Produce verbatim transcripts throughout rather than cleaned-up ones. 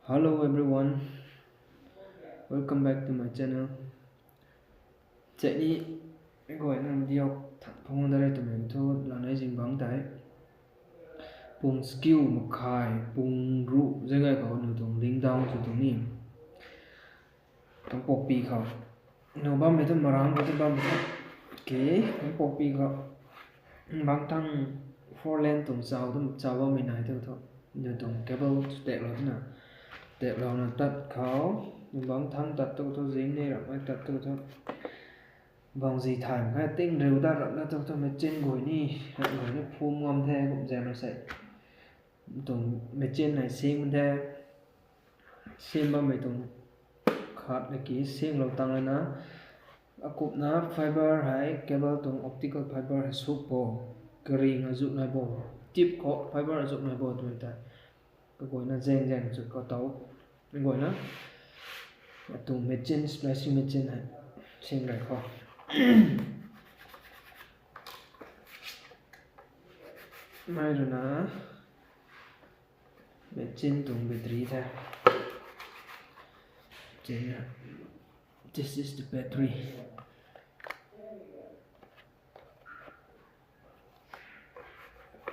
Hello everyone, welcome back to my channel. Chani guayna video than phung da rei twmei thu lanei zingbangc tei pung skew makhai pung ruh zagay khou nu tuang ling down sw tuang ni. Kangpokpi khou nu bammei thu Marang khou thu bam thu ke, Kangpokpi khou bang thang four lane tuang chau thu chau bammei nai thu thu nu tuang cable chu taklou twna taklouna tat khou nu bang thang tat tu thu zing ni ramhmei tat tu thu bangzi thay khe ting riu dat ramhna tu thu machine guay ni ramh guay ni phum ngam the kum zaeng rui sei tuang machine hei sing the. Sing bammei tuang khat na ki singlou tang lana akumna fiber hei cable tuang optical fiber hei suk bo, karing azuh nai bo, tip khou fiber azuh nai bo twmei tei kaguayna zaeng zaeng chu kau tau. Guayna atuang machine, splicing machine hei sing rei khou mei rui na machine tuang battery the. This is the battery.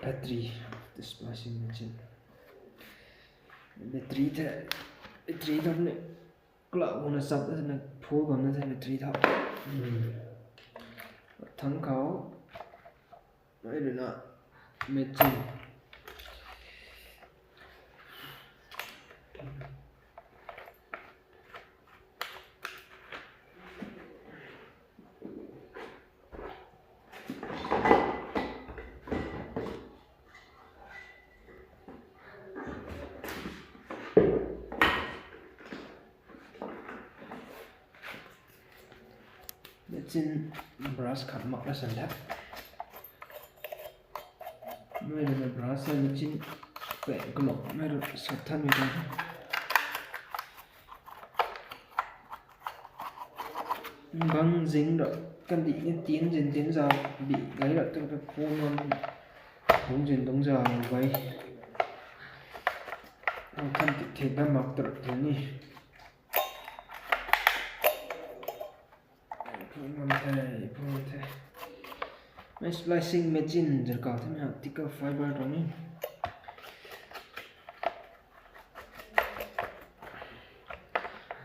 Battery of the splicing machine. Battery the, battery the ni klau na sap na full bam na the battery the. Thang khou mei rui na machine Machine brush khat mak na san the. Mei rui na brush hei machine pek kalou mei rui sat than mei the. Bang zing ra kandih ni tin zin tin zau bi gai ra tu tu phone on hung zin dung zau gai. Ang khan ti thit na mak tu tu ni. Phone on the, phone on the. Mei splicing machine zar kau the mei optical fiber tu ni.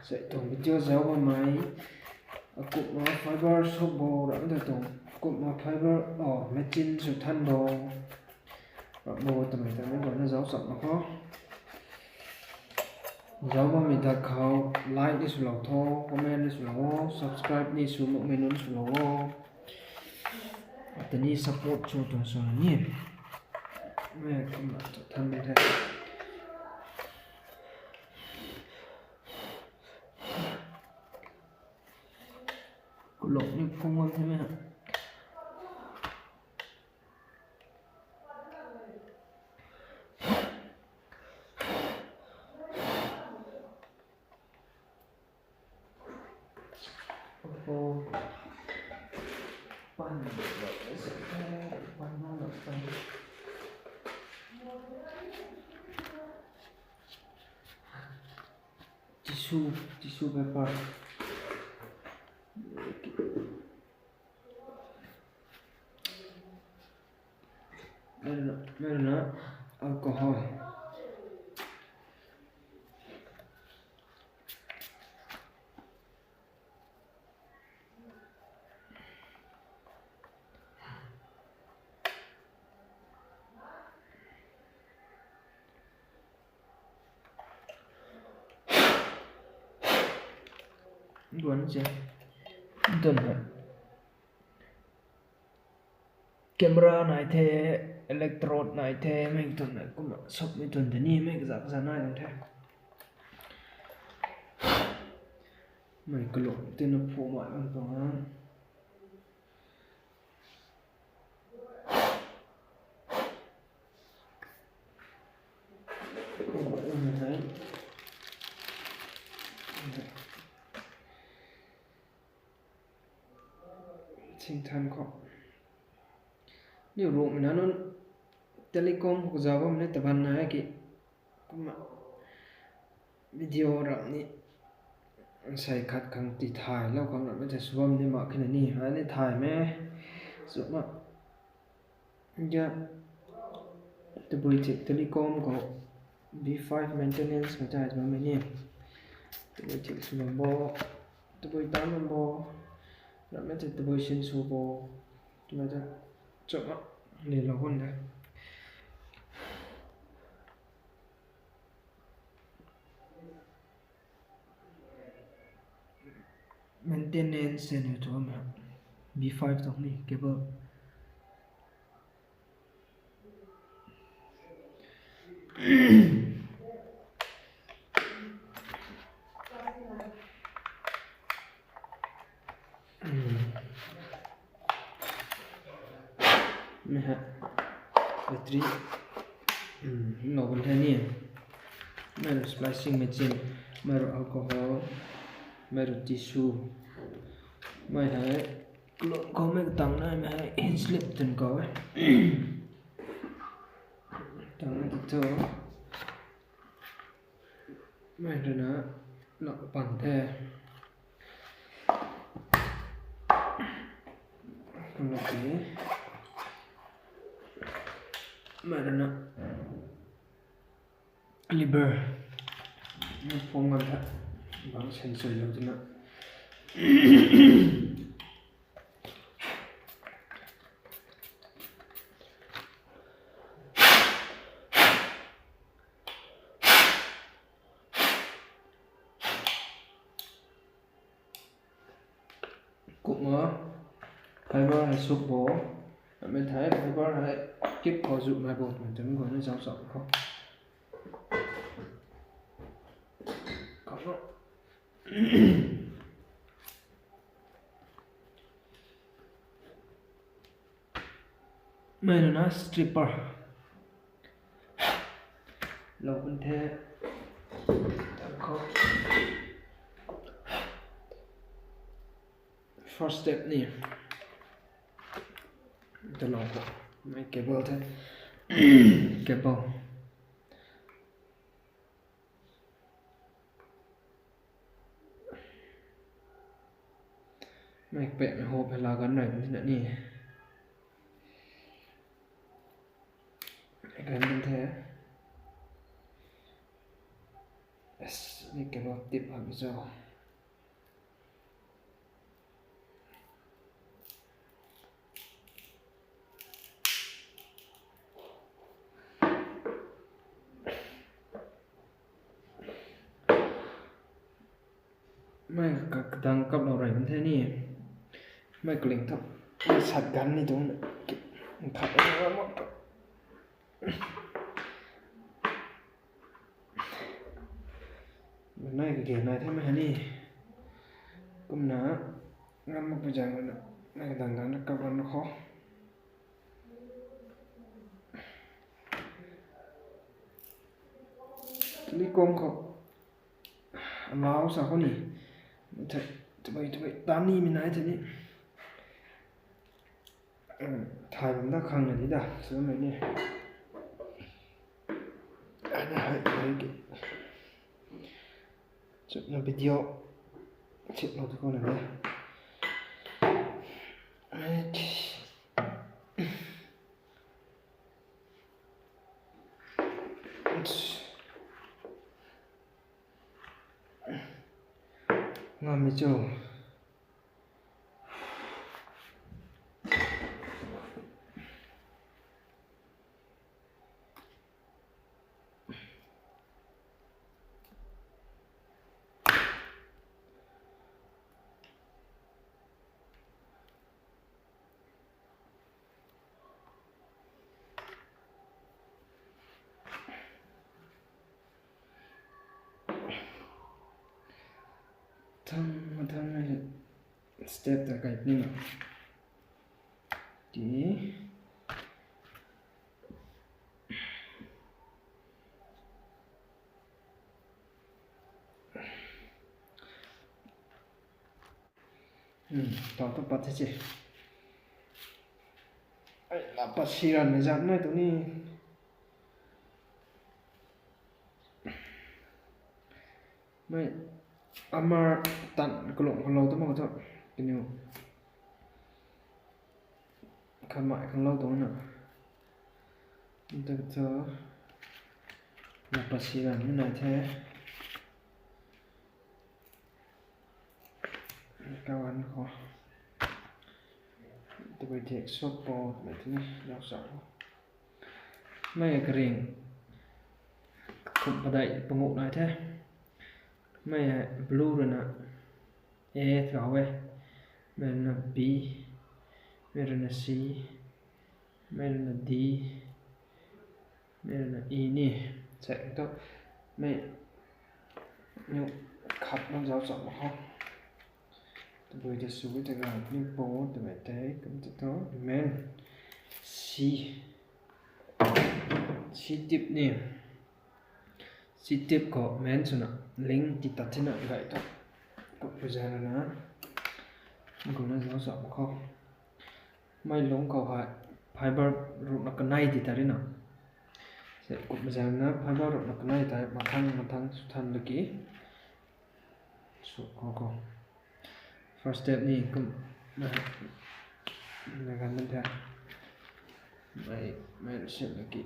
Sei tuang video zau bammei akumna fiber suk bo ramh ta tuang akumna fiber o machine sw than bo ramh bo twmei ta mei guayna zauc cham na khou. Zauc bammei ta khou like ni swlou tho, comment ni swlou o, subscribe ni sw makmei nunc swlou o. Tini support sw tuang sw ni. Mei kumna than mei the. Kulok ni phung bam the mei ha. Tissue, tissue paper. Mei rui na alcohol. Duan se. Duan hai. Camera nai the, electrode nai the, mei tuang nai kumna sap mei tuang de ni, mei kazak kazak nai tuang the. Mei kalung tina phu mai bam tuang a. Sing than khou. Niw ruhmei na nunc telecom khou kazauh bammei na taban na ki. Kumna. Video rap ni sei khat khang ti thay lou khang rap ni the subam ni mak khe na ni, ai ni thay me. Suma. Ya, tabui thik telecom khou B five maintenance khou chai bam ni. Tabui thik sw bam bo, tabui tan bam bo, rap ni the tabui sin sw bo, tabui ta chuma ni lou khun de. Maintenance se ni thu ma B five tong ni cable. Mi ha, battery. Hmm, lou bam the ni. Mei rui splicing machine, mei rui alcohol, mei rui tissue. Mei hei, cloth khou mei katang na, mei hei heat slip twna khou e. Tang na tu thu. Mei rui na, lak pan the. Kan lak ti. Mei rui na. Liver. Phone ngan tha. Bang sensor lou tina. Kumna fiber hei suk bo, mei thei fiber hei kip khou zu nai bo twmei tei mi guayna zauc chau khou. Kumna. Mei rui na stripper. Lou kan the. Khou. First step ni. Talou khou. Mei cable the. Cable. Mei pek mei hop hei la gan rei bam tina ni. Gan bam the. Yes, ni cable tip hak cho. Mei ka-, kadang kap lou rei bam the ni. Mei kaling thap. Mei sat gan ni tuang. Khat e ram mak. Nai kage nai the mei ha ni. Kumna ram mak pu zang na. Nai kadang dang na kap ram na khou. Telecom khou. Allow sa khou ni. Tabui, tabui, tan ni mi nai the ni. Thay bam da khang na ni da, sw mei ni. Ana hai, hai ki. Chuna video. Chip lou tu khou na de. Right. Ngam mi cho. Thang, mathang na step ta kai ni na. Ti. Hmm, tau tu pat the che. Ai, la pat si ran mei zat nai tu ni. Mei armor tan kalung kalou tu mak thu, kaniw khamei khang lou tuang na. Ntak thu na pasi ram ni nai the. Kawan khou tabui thek sop po mei tini lou sa. Mei karing kum padeih panguh nai the. Mei hei blue rui na A thau e. Mei rui na B. Mei rui na C. Mei rui na D. Mei rui na E ni. Check tu. Mei niw khat na zauc cham khou. Tabui ta sw ta ga ni po twmei tei kum ta thu main C. C tip ni. C tip khou main swna link ti tat thina gay tu. Kummei zaeng rui na. Kumna zauc cham khou. Mei lung khou hei fiber ruhna kanei ti ta ri na. Se kummei zaeng na fiber ruhna kanei tei mathang mathang sw than laki. Sw khou khou. First step ni kum na, na ganv na the. Mei, mei rui set laki.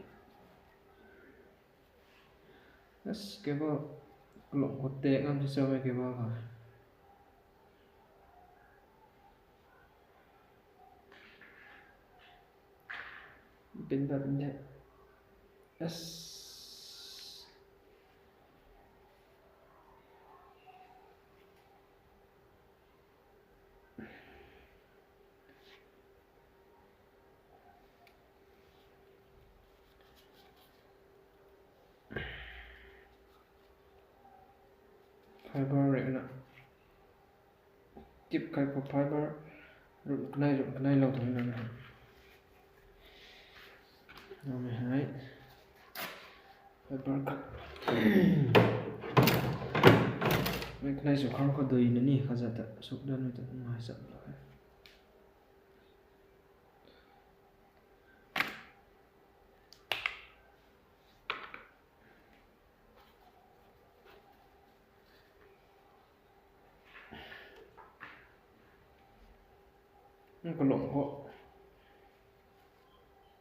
As cable kalung khou tek ngam si cho mei cable khou. Bin dat bin de. As. Fiber rui na. Tip kai khou fiber ruh kanei, ruh kanei lou tuang na. Nami hei. Fiber cut. Mei kanei sw khang khou dui na ni kha zat ta suk dan ta ngai cham lou. Kalung khou.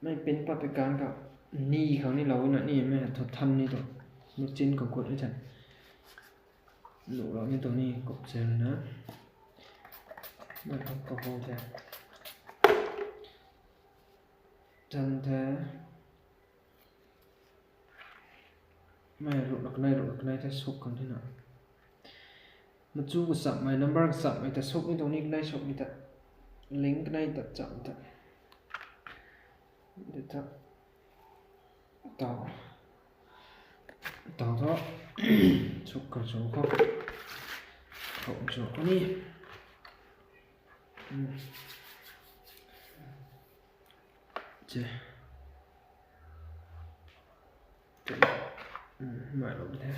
Mei pin pat pi kan ka ni khang ni lou na ni mei thu than ni tu. Machine khou kut ni than. Nuh lou ni tu ni kup chen na. Mei khang khou khou the. Than the. Mei ruh lak nai, ruh lak nai the suk kan the na. Machu kachapmei, number kachapmei ta suk ni tuang ni, kanei suk ni ta. Link kanei ta cham ta. De ta. Tau. Tau tho. Suk kan suk khou. Khou suk khou ni. Hmm. Che. Mei lou the.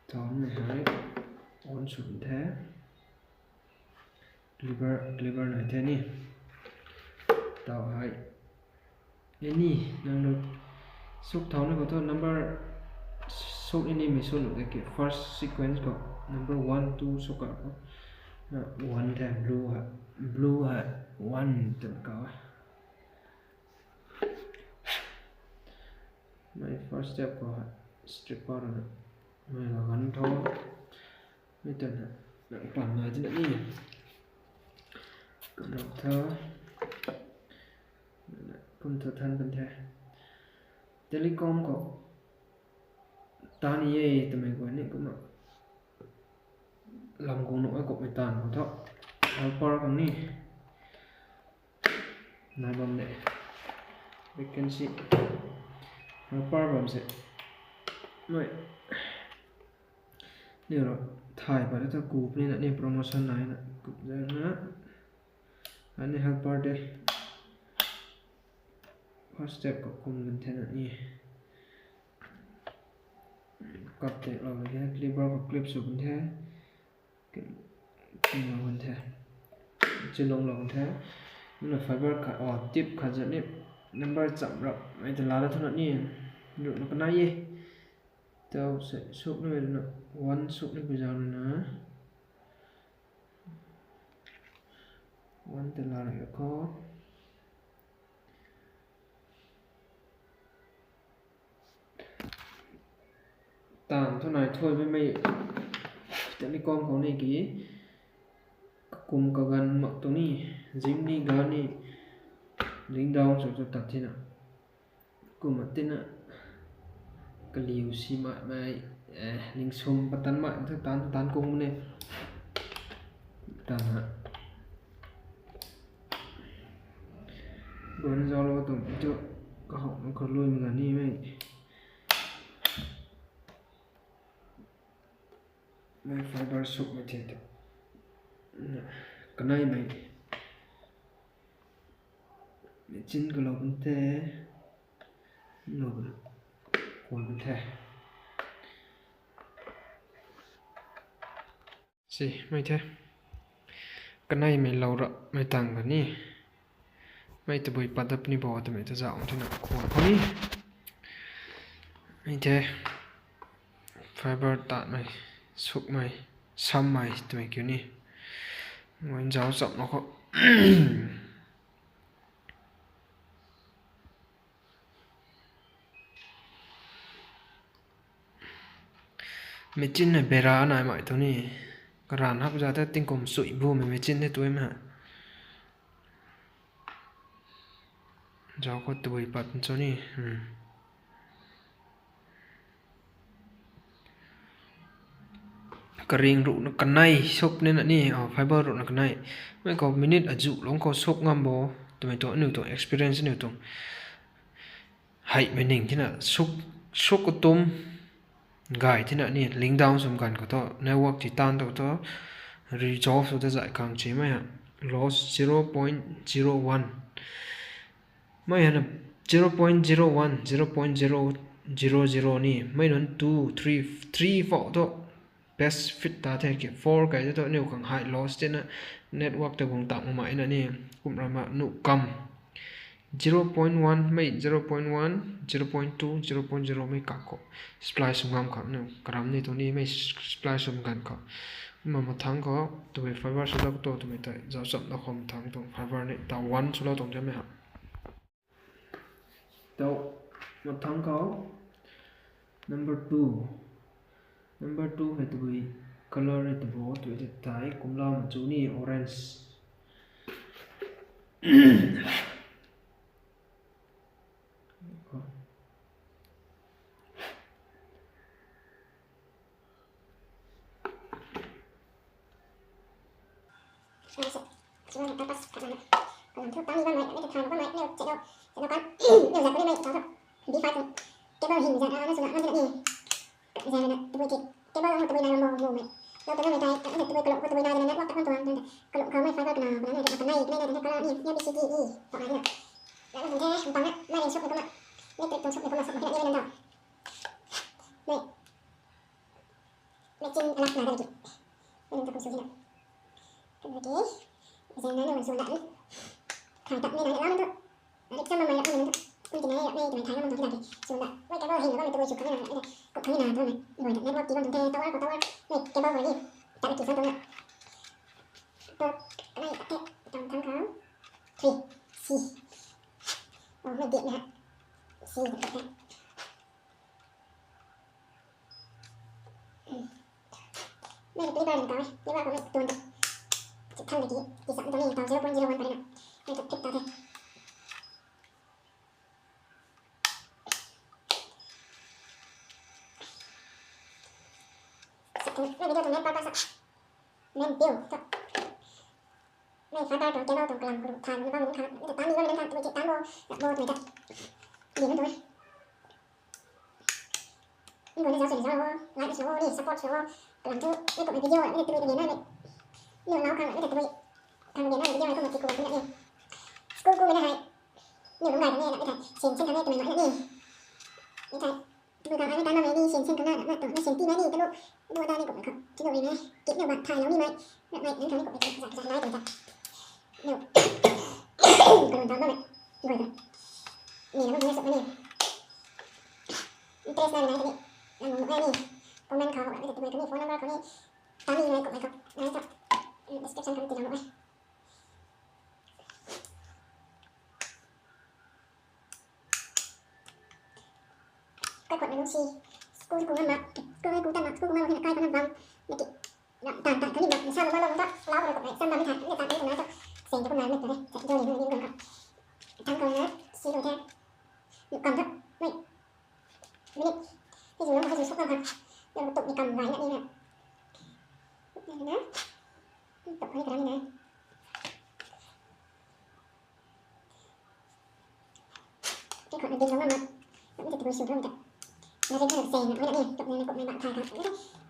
Tau mei hei on sw the. Cleaver, cleaver nai the ni. Tau hei. Any, nang rui suk thau na khou thu number suk any mei suk nuh de ki first sequence khou number one, two suk ka khou. Na one the blue hei, blue hei one twna kau e. Mei first step khou hei stripper na mei la ganv tho. Mei twna nang pan nai tina ni. Kumna tho. Kum thu than kan the. Telecom khou tan e twmei guay ni kumna lam guang nuh e kummei taanv khou tho. Helper khang ni nai bam de. Vacancy. Helper bam se. Mei. Ni ro thay pat ta ku puni na ni promotion nai na. Kup zang na. Ani helper de. First step khou kum kan the na ni. Kap tek lou na ni, cleaver khou clip sw kan the. Kin, kin lou kan the. Chin lou lou kan the. Muna fiber khat, oh, tip khat zat ni. Number cham rap mei ta la ra thuna ni. Ruh na kanai e. Tau se suk na mei na. One suk na pui zau na. One ta la ra kho. Tan thu nai thuai mei mei. Telecom khou ni ki. Kakum kagan mak tu ni. Zim ni ga ni. Ling down suk tu tat thina. Kum tina. Kaliu si mai mai. Eh, ling sum patan mai. Thu tan, tan kung ne. Tan ha. Gun zau lo tum tu kahok na kha lui mei ga ni mei. Mei fiber suk mei the tu. Kanai mei. Machine ka lo bun the. Lo bun. Kuan bun the. Si, mei the. Kanei mei lou ra, mei tang ka ni. Mei tabui pat dap ni bo twmei ta zauh tina khwan khou ni. Mei the. Fiber tat mei, suk mei, sam mei twmei kiu ni. Mei zauc chap na khou. Machine na bera nai mai tu ni. Karan hap za ta tingkum sui bu mei machine ni tui ma. Zauc khou tabui pat cho ni. Hmm. Karing ruh na kanei suk ni na ni, oh, fiber ruh na kanei. Mei khou minute azuh lung khou suk ngam bo. Twmei tu aniu tuang experience aniu tuang. Hei mei ning tina suk, suk katum. Gay tina ni ling down sum ganv khou tu, network ti tan tu tu, resolve sw ta zai khang chi mei ha. Loss zero point zero one. Mei hana zero point zero one, zero point zero zero zero ni, mei nunc two, three, three, four tu best fit ta the ki, four kai tu aniu khang high loss tina network ta guang tang mei na ni, kum rama nu kam. Zero point one, mei zero point one, zero point two, zero point zero mei kak khou. Supply sw ngam khou, nu, karam ni tu ni mei supply sw ngam khou. Ma mathang khou, tabui fiber sw lak tu, tabui tei, zauc chap na khou mathang tu, fiber ni, ta one sw lak tuang jam mei ha. Tau, mathang khou, number two. Number two hei tabui color hei tabui tu hei tei kumla machu ni orange. Mei chin alak na daki. Mei nunc ta kum sw hina. Kum ki. Zan na ni wan sw na ni. Thai tak ni na ni lam tu. Rik cham mei rak ni tu. Kum ki na ni rak ni tu thai na wan tu hina ki. Sw na. Mei ka bo hei na ba mei tu sw ka ni na ni. Kum ka ni na tu ni. Boi ta network ki wan tu the tower ko tower. Mei ka bo boi ni. Tak ki sa tu na. Tu. Ka ni tak the. Tam tam ka. Three. Si. Oh, mei dik na. Si. Mei clipper ni tau e, clipper khou mei tuan. Chih thang na ki, ki sam tuan ni tau zero point zero one pari na. Mei tu clip ta the. Sa tu, mei video tu net pa pa sa. Main view tu. Mei fiber tuang cable tuang kalam kalu than, ni bam ni than, ni ta tan ni bam ni than, tabui chih tan bo, rak bo twmei ta. Di na tu e. Ni bo ni zauc sw ni zauc o, like sw o, ni support sw o. Kalam thu, ni kum video, ni tabui ni na ni. Ni lau khang, ni tabui. Khang ni na video, ni kum ti ku ni na ni. School ku ni na hai. Ni kum gay ni na ni thai. Sin sin thang ni tabui ni na ni. Ni thai. Tabui khang ai ni tan na ni, sin sin thang na na tu, ni sin ti na ni, talu. Ni bo da ni kum khang. Ti lo ni ne. Kit ni ba thai lo ni mai. Na mai, ni thang ni kum ni za za lai kum ta. Ni. Kalun thang na ni. Ni bo da. Ni na mei suk ni. Interest na nai tei ni. Nang nuh e ni. Comment khou, nang tei tumei kani phone number khou ni. Tami nai kummei khou. Nai ta. Description khou ni tei nang nuh e. Kaikhwang na lungsi. School ku ngam ma. School ku ta ma. School ku ngam ma hina kaikhwang na bam. Niki. Ram tan tan kani bam. Sa ma ma long ta. Lau na kummei. Sam bam ni tha. Ni tan ni na ta. Seng ta kumna ni ta ni. Sa jo ni ni ni ni. Tang khou na. Si lu the. Lu kam ta. Wait. Minute. Hei zu lam hei zu suk lam khat. Lam tuk ni kam nai na ni na. Tuk ni na. Tuk ni ka ni na. Hei khou na ding lam lam na. Lam ni ta tabui suk lam ta. Na ring na seng na. Wait na ni. Tuk ni na kum ni na thai khat.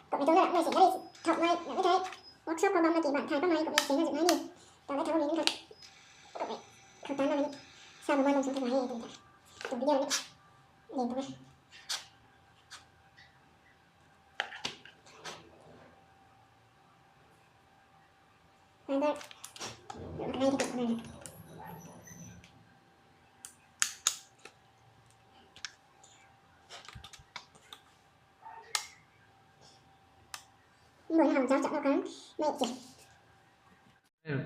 Kum ni tu na na seng na ni. Thok nai na ni thai. Workshop khou bam na ti bam thai bam nai kum ni seng na zuk nai ni. Tau na thau ni ni khat. Kum ni. Khou tan na ni. Sa bam ma long sung ta nai ni ta. Kum video ni. Ling kum ni.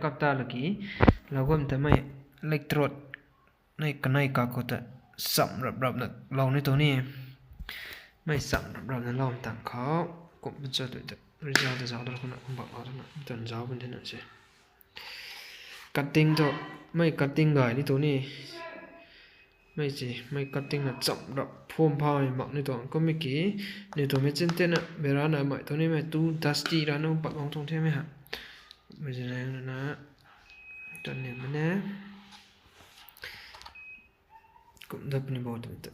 Kap ta laki, lagam ta mei electrode nei kanei kakhou ta cham rap rap na lou ni tu ni. Mei cham rap rap na lou tang khou, kum cha tu ta result ta zauc ta khou na, kum bak lou ta na, tan zauc bun the na se. Cutting tu, mei cutting gay ni tu ni. Mei si, mei cutting na cham rap phum pha mei mak ni tu. Kum mei ki, ni tu mei chin te na, bera na mei tu ni mei tu dusty ra na pat bang tuang the mei ha. Mei si na na, tan ni mei ne. Kum dap ni bo tu ta.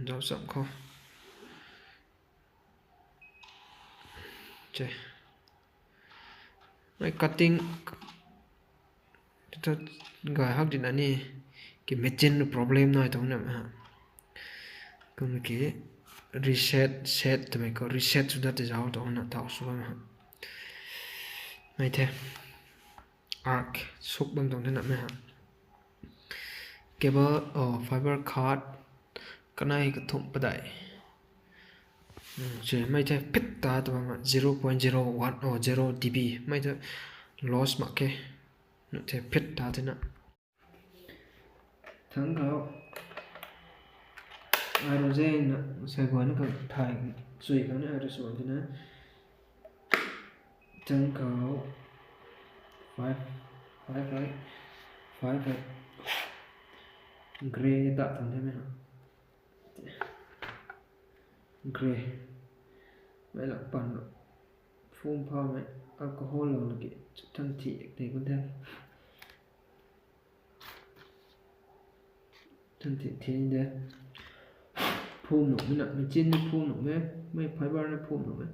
Zauc cham khou. Che. Mei cutting tu gay hak di na ni ki machine problem nai tu na ha. Kum ki reset, set twmei khou reset sw dat tei zauc tu na tau sw bam ha. Mei the. Arc suk bam tuang the na mei ha. Cable, oh, fiber card, kanei kathumh padeih. Hmm, che, mei the phit ta tu bam ha, zero point zero one, oh, zero D B. Mei the loss mak khe. Nu the phit ta the na. Thang khou. Ai rui zeng na, sai guan khou thai, chui khou ni ai rui suan the na. Thang khou. Five, five, right? Five, right? Grey ta thang the mei ha. Grey. Mei lak pan lo. Phum pha mei alcohol lou laki. Thang thi ek tei kun the. Thang thi thi de. Phum nuh mei na, machine ni phum nuh mei, mei fiber ni phum nuh mei.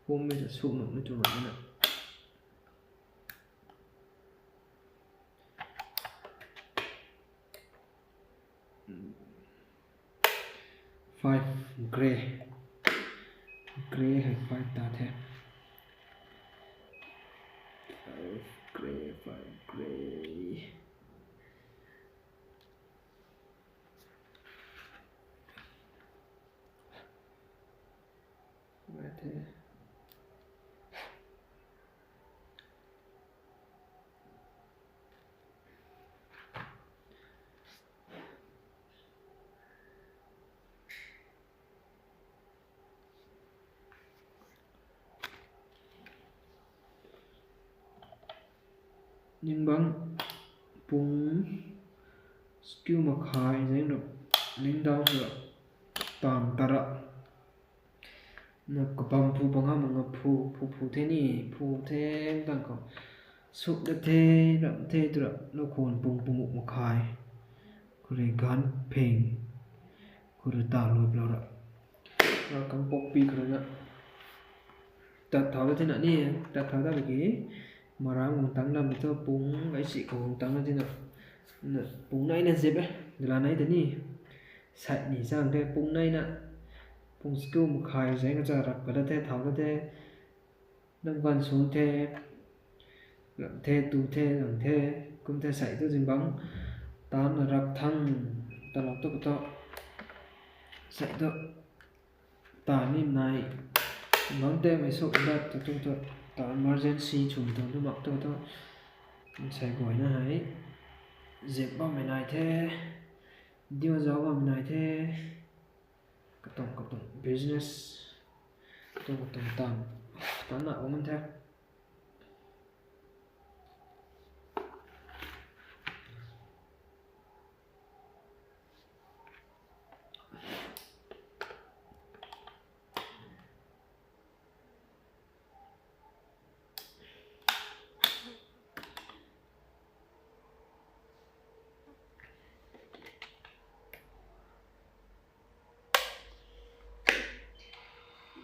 Phum mei ta suk nuh mei tu ra mei na. Five grey. Grey hei five ta the. Five grey, five grey. Five the. Ning bang pung skew makhai zeng rap, ning dau sw rap, tam ta rap. Na kabam phu bang ha mak nga phu, phu phu the ni, phu the tang khou. Suk da the, rap the tu rap, lou khwan pung pung muk makhai. Khou rui gan pheng. Khou rui ta lui lou rap. Kangpokpi khou rui na. Tat thau da the na ni, tat thau da laki. Maram guang tang lam tu pung, ai si khou guang tang na the na. Na pung nai na zip e, dala nai ta ni. Sai ni sang the pung nai na. Pung skew makhai zeng ka cha rap ka da the, thau da the. Nam gan sun the. Lam the, tu the, lang the. Kum the sai tu zing bang. Tan na rap thang. Talou tu kato. Sai tu. Ta ni nai. Bang te mei suk dat tu tu tu. Ta emergency chum tu tu mak tu tu. Sai guayna hei. Zip bam mei nai the. Dio zau bam mei nai the. Katong katong business. Katong katong tan. Tan na bam the.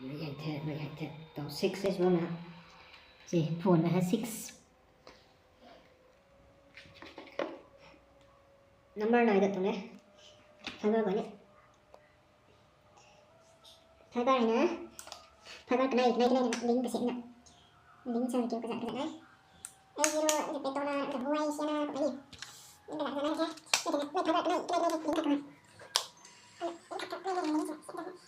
Mei hei the, mei hei the. Tau six se chuang na. Si, phone na ha six. Number nai dat tuang e. Fiber guay ni. Fiber hei na. Fiber kanei, kanei, kanei na link kasi na. Link sa kiu kazat kazat e. Ai zero, ni pe to na, na huai sian na, kanei. Link kazat kazat e. Ni kazat, ni fiber kanei, kanei, kanei, link kazat kazat.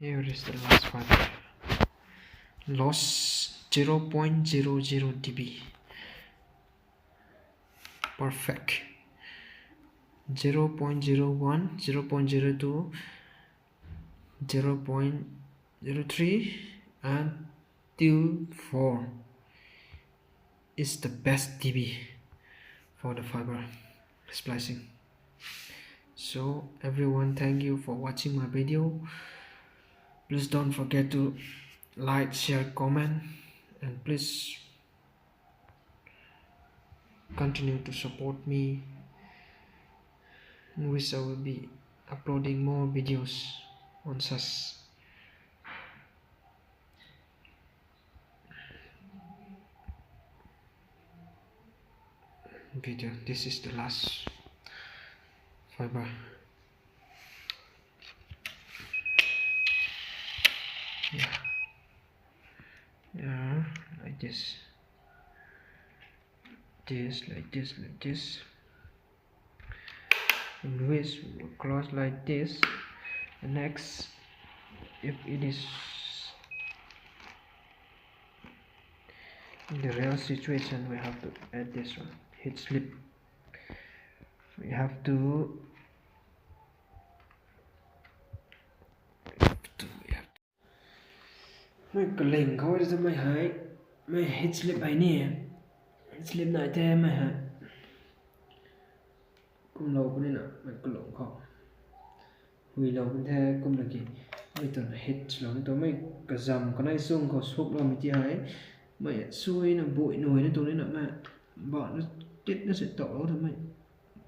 Here is the last one. Loss zero point zero zero D B. Perfect. Zero point zero one, zero point zero two, zero point zero three, and till four is the best D B for the fiber splicing. So everyone, thank you for watching my video. Please don't forget to like, share, comment, and please continue to support me, in which I will be uploading more videos on such video. This is the last fiber. Yeah. Yeah, like this. This, like this, like this. In which we will close like this. And next, if it is in the real situation, we have to add this one, heat slip. We have to, we have to, we have to. Mei kaling khou ta mei hei, mei heat slip hei ni, heat slip nai the mei hei. Kumlou puni na, mei kalung khou. Huilou pun the kumna ki. Mei tuna heat lou ni tu mei kazam kanei sung khou suk lou mei ti hei. Mei sui na bui nui na tu ni na mei. Ba na tit na se tou lou ta mei.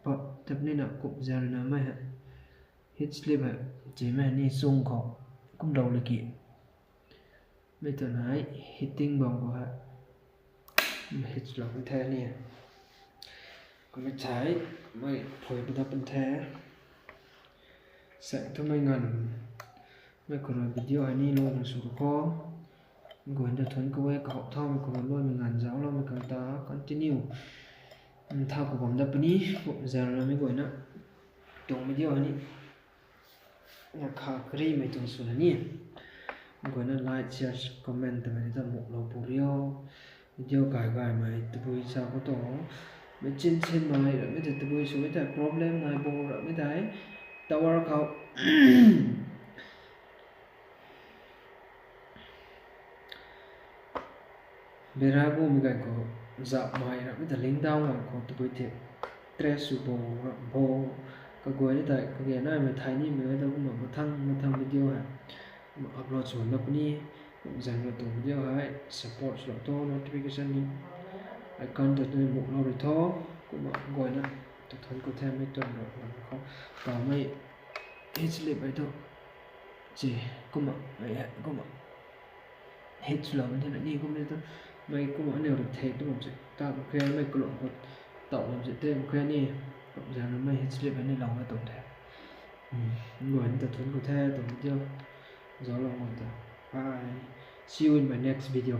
Ba tap ni na kup zan na mei hei. Heat slip hei. Chi mei ni sung khou. Kumlou laki. Mei tuna hei heating bam khou hei. Mei heat lou pun the ni. Kumna thei, mei phui pu da pun the. Sa thu mei nganv, mei khou rui video hei ni lou na sw khou. Guay ta thun khou e, kahou thau mei khou rui lou mei nganv zauc lou mei khang ta continue. Ntha khou bam da puni, kup zan na mei guay na. Tuang video hei ni. Na kha kari mei tuang sw na ni. Guay na like, share, comment ta mei ta muk lou pu rio. Video kai kai mei tabui sa khou tu. Mei chin chin mei, ramei ta tabui sw mei ta problem nai bo ramei ta. Tower khou. Bera bu mei kai khou. Zap mei ramei ta ling down lam khou tabui tip. Stress sw bo, bo, kaguay ni tei kage naimei thay nimei e ta kumna mathang mathang video hei upload sw na puni. Kum zaeng rui tuang video hei support swlou tho, notification ni icon ta tei muklou rui tho. Kumna guayna ta thuanc khou the mei tuang rui khou tawmei heat slip hei tu, ci, kumna, kumna heat swlou thena ni kum ni tu, mei kumna aniu rui the tu bam se ta mak khe, mei kalung khou tau bam se te mak khe ni. Kum zaeng rui mei heat slip hei ni lou na tuang the. Guayna ta thuanc khou the tuang video zauclou ngan ta. Bye. See you in my next video.